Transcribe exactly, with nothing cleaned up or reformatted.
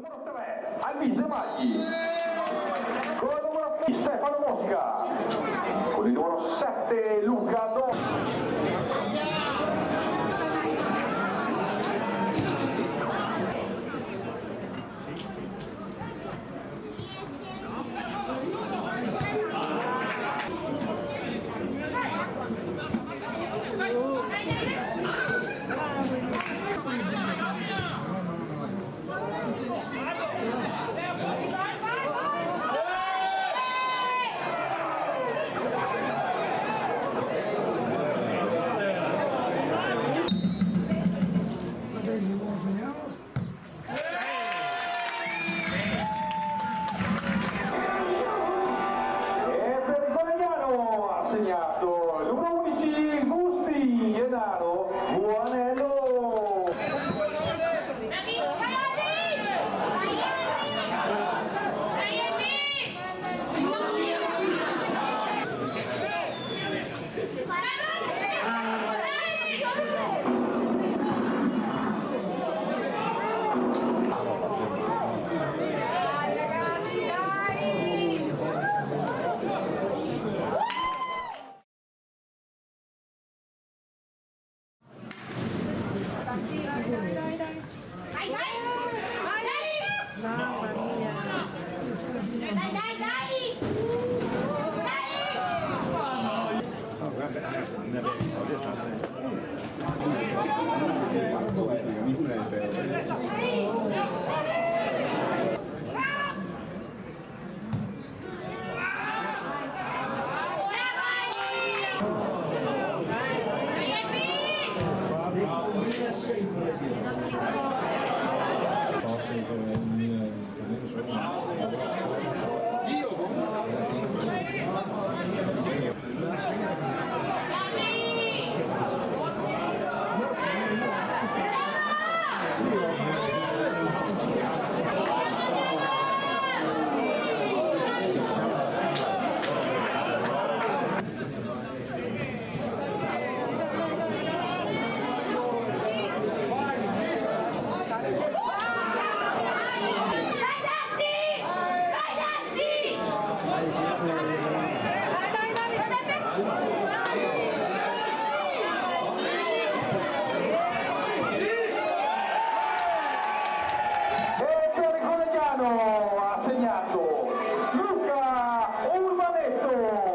Numero tre, Alvise Magli. Con il numero sei, Stefano Mosca. Con il numero sette, Luca Do- E per Conegliano ha segnato il numero undici, Gusti Gennaro Buonello. Dai, dai! Dai! Mamma mia. Dai, dai, dai! Dai! E per Conegliano ha segnato Luca Urbanetto.